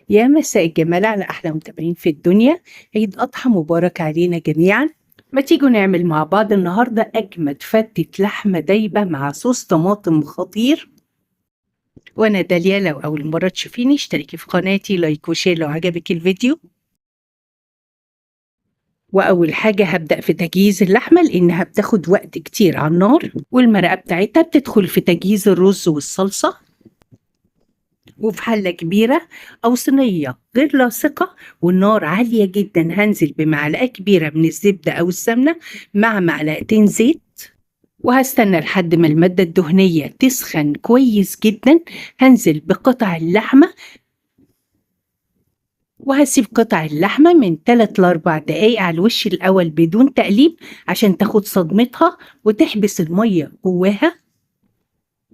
يا مساء الجمال على أحلى متابعين في الدنيا. عيد أضحى مبارك علينا جميعا. ما تيجوا نعمل مع بعض النهاردة أجمد فتة لحمة دايبة مع صوص طماطم خطير. وأنا داليا، لو أول مرة تشوفيني اشتركي في قناتي، like و share لو عجبك الفيديو. وأول حاجة هبدأ في تجهيز اللحمة لأنها بتاخد وقت كتير على النار، والمرقة بتاعتها بتدخل في تجهيز الرز والصلصة. وفي حلة كبيرة أو صينية غير لاصقة والنار عالية جدا هنزل بمعلقة كبيرة من الزبدة أو السمنة مع معلقتين زيت، وهستنى لحد ما المادة الدهنية تسخن كويس جدا. هنزل بقطع اللحمة وهسيب قطع اللحمة من 3 ل 4 دقايق على الوش الأول بدون تقليب عشان تاخد صدمتها وتحبس المية جواها.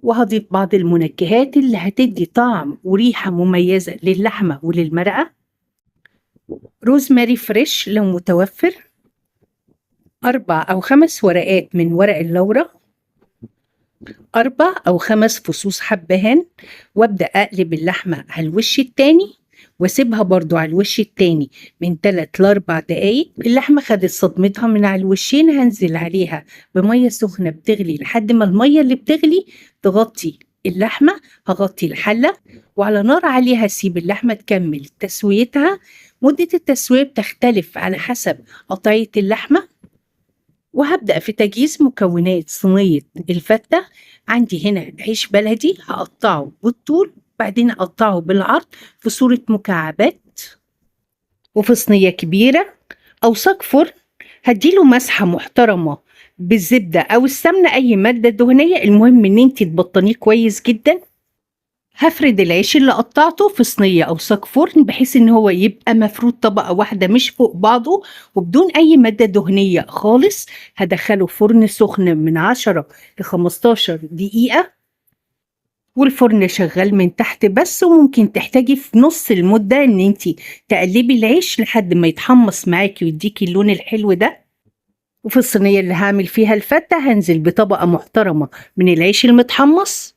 وهضيف بعض المنكهات اللي هتدي طعم وريحة مميزة للحمة وللمرقة. روزماري fresh لو متوفر، 4 أو 5 ورقات من ورق اللورة، 4 أو 5 فصوص حبهان. وابدأ أقلب اللحمة على الوش التاني واسيبها برضو على الوش التاني من 3 ل 4 دقايق. اللحمة خدت صدمتها من على الوشين، هنزل عليها بمية سخنة بتغلي لحد ما المية اللي بتغلي تغطي اللحمة. هغطي الحلة وعلى نار عالية هسيب اللحمة تكمل تسويتها. مدة التسوية بتختلف على حسب قطعية اللحمة. وهبدأ في تجهيز مكونات صينية الفتة. عندي هنا عيش بلدي هقطعه بالطول بعدين أقطعه بالعرض في صورة مكعبات. وفي صينية كبيرة أو صاج فرن هديله مسحة محترمة بالزبدة أو السمنة، أي مادة دهنية، المهم إن انتي تبطنيه كويس جدا. هفرد العيش اللي قطعته في صينية أو صاج فرن بحيث إن هو يبقى مفرود طبقة واحدة مش فوق بعضه وبدون أي مادة دهنية خالص. هدخله فرن سخن من 10 ل 15 دقيقة، والفرن شغال من تحت بس. وممكن تحتاجي في نص المدة ان انتي تقلبي العيش لحد ما يتحمص معاكي ويديكي اللون الحلو ده. وفي الصينية اللي هعمل فيها الفتة هنزل بطبقة محترمة من العيش المتحمص،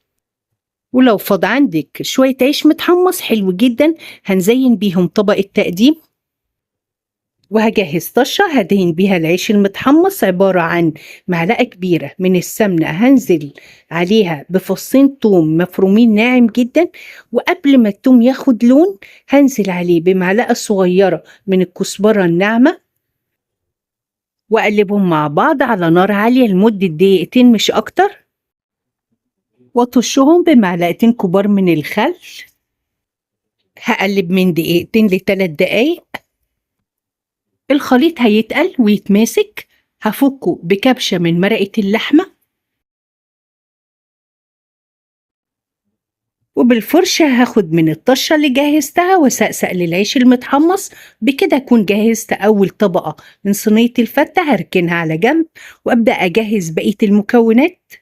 ولو فاض عندك شوية عيش متحمص حلو جدا هنزين بيهم طبق التقديم. وهجهز طشة هدهن بيها العيش المتحمص، عبارة عن معلقة كبيرة من السمنة هنزل عليها بفصين توم مفرومين ناعم جدا، وقبل ما التوم ياخد لون هنزل عليه بمعلقة صغيرة من الكزبرة الناعمة، وأقلبهم مع بعض على نار عالية لمدة دقيقتين مش أكتر، وأطشهم بمعلقتين كبار من الخل. هقلب من دقيقتين لتلات دقايق. الخليط هيتقل ويتماسك، هفكه بكبشة من مرقة اللحمة، وبالفرشة هاخد من الطشة اللي جهزتها واسقسق للعيش المتحمص. بكده اكون جهزت اول طبقة من صينية الفتة، هركنها على جنب وابدأ اجهز بقية المكونات.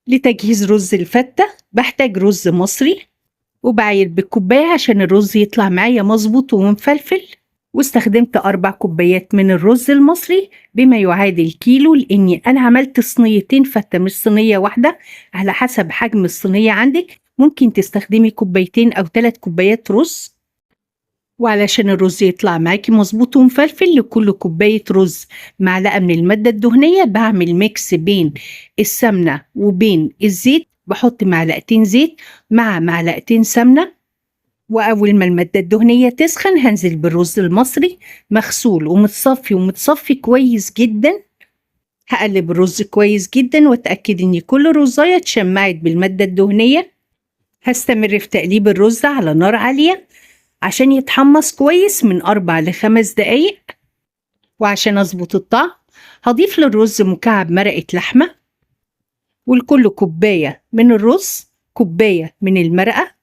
لتجهيز رز الفتة بحتاج رز مصري، وبعاير بالكوباية عشان الرز يطلع معايا مظبوط ومفلفل. واستخدمت 4 كوبايات من الرز المصري بما يعادل كيلو، لاني انا عملت صينيتين فتة مش صينية واحدة. على حسب حجم الصينية عندك ممكن تستخدمي كوبايتين او 3 كوبايات رز. وعلشان الرز يطلع معاكي مظبوط ومفلفل، لكل كوباية رز معلقة من المادة الدهنية. بعمل mix بين السمنة وبين الزيت، بحط معلقتين زيت مع معلقتين سمنة. وأول ما المادة الدهنية تسخن هنزل بالرز المصري مغسول ومتصفي ومتصفي كويس جدا. هقلب الرز كويس جدا واتأكد ان كل رزاية اتشمعت بالمادة الدهنية. هستمر في تقليب الرز على نار عالية عشان يتحمص كويس من 4 ل 5 دقايق. وعشان اظبط الطعم هضيف للرز مكعب مرقة لحمة، ولكل كوباية من الرز كوباية من المرقة.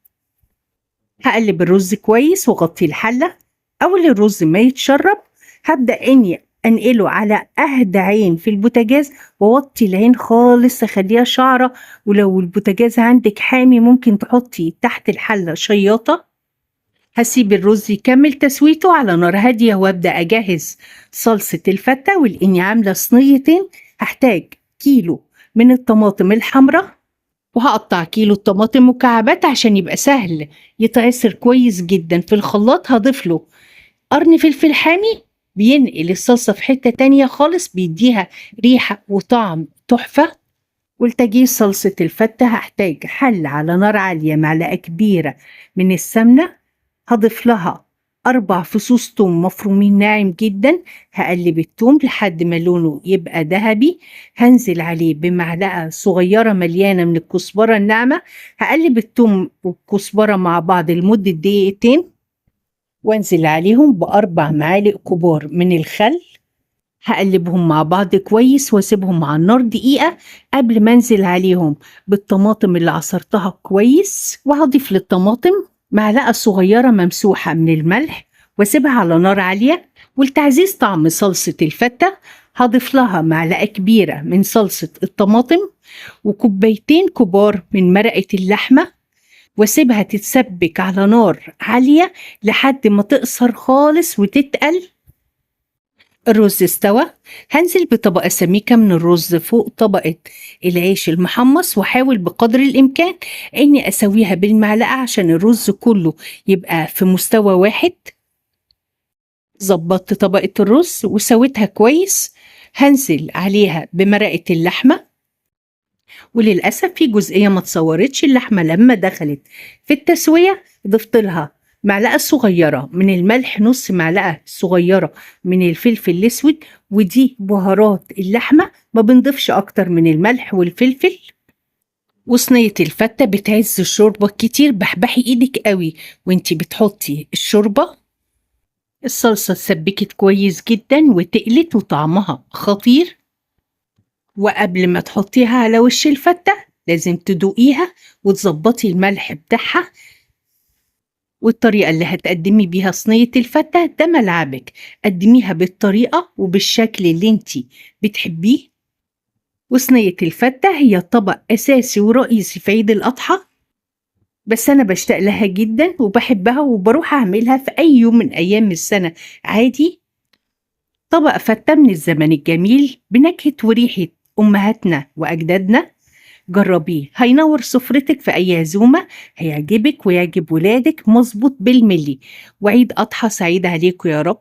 هقلب الرز كويس واغطي الحلة. أول الرز ما يتشرب هبدأ إني أنقله على أهدى عين في البوتاجاز، وأوطي العين خالص أخليها شعرة. ولو البوتاجاز عندك حامي ممكن تحطي تحت الحلة شياطة. هسيب الرز يكمل تسويته على نار هادية وأبدأ أجهز صلصة الفتة. ولإني عاملة صينيتين هحتاج كيلو من الطماطم الحمراء، وهقطع كيلو الطماطم مكعبات عشان يبقى سهل يتعصر كويس جدا في الخلاط. هضيف له قرن فلفل حامي بينقل الصلصة في حتة تانية خالص، بيديها ريحة وطعم تحفة. ولتجهيز صلصة الفتة هحتاج حلة على نار عالية، معلقة كبيرة من السمنة، هضيف لها 4 فصوص توم مفرومين ناعم جدا، هقلب التوم لحد ما لونه يبقى ذهبي، هنزل عليه بمعلقة صغيرة مليانة من الكزبرة الناعمة، هقلب التوم والكزبرة مع بعض لمدة دقيقتين، وانزل عليهم ب4 معالق كبار من الخل، هقلبهم مع بعض كويس واسيبهم على النار دقيقة قبل ما انزل عليهم بالطماطم اللي عصرتها كويس. وهضيف للطماطم معلقة صغيرة ممسوحة من الملح واسيبها على نار عالية. ولتعزيز طعم صلصة الفتة هضيف لها معلقة كبيرة من صلصة الطماطم وكوبايتين كبار من مرقة اللحمة، واسيبها تتسبك على نار عالية لحد ما تقصر خالص وتتقل. الرز استوى، هنزل بطبقة سميكة من الرز فوق طبقة العيش المحمص، واحاول بقدر الإمكان إني أسويها بالمعلقة عشان الرز كله يبقى في مستوى واحد. ظبطت طبقة الرز وسويتها كويس، هنزل عليها بمرقة اللحمة. وللأسف في جزئية ما اتصورتش، اللحمة لما دخلت في التسوية ضفت لها معلقة صغيرة من الملح، نص معلقة صغيرة من الفلفل الأسود، ودي بهارات اللحمة، ما بنضيفش أكتر من الملح والفلفل. وصينية الفتة بتعز الشوربة كتير، بحبحي إيدك قوي وانتي بتحطي الشوربة. الصلصة اتسبكت كويس جدا وتقلت وطعمها خطير. وقبل ما تحطيها على وش الفتة لازم تدوقيها وتظبطي الملح بتاعها. والطريقة اللي هتقدمي بيها صينية الفتة ده ملعبك، قدميها بالطريقة وبالشكل اللي انتي بتحبيه. وصينية الفتة هي طبق أساسي ورئيسي في عيد الأضحى، بس أنا بشتاق لها جدا وبحبها وبروح أعملها في أي يوم من أيام السنة عادي. طبق فتة من الزمن الجميل بنكهة وريحة أمهاتنا وأجدادنا، جربيه هينور سفرتك في أي عزومة، هيعجبك ويعجب ولادك مظبوط بالملي. وعيد أضحى سعيد عليكم يا رب.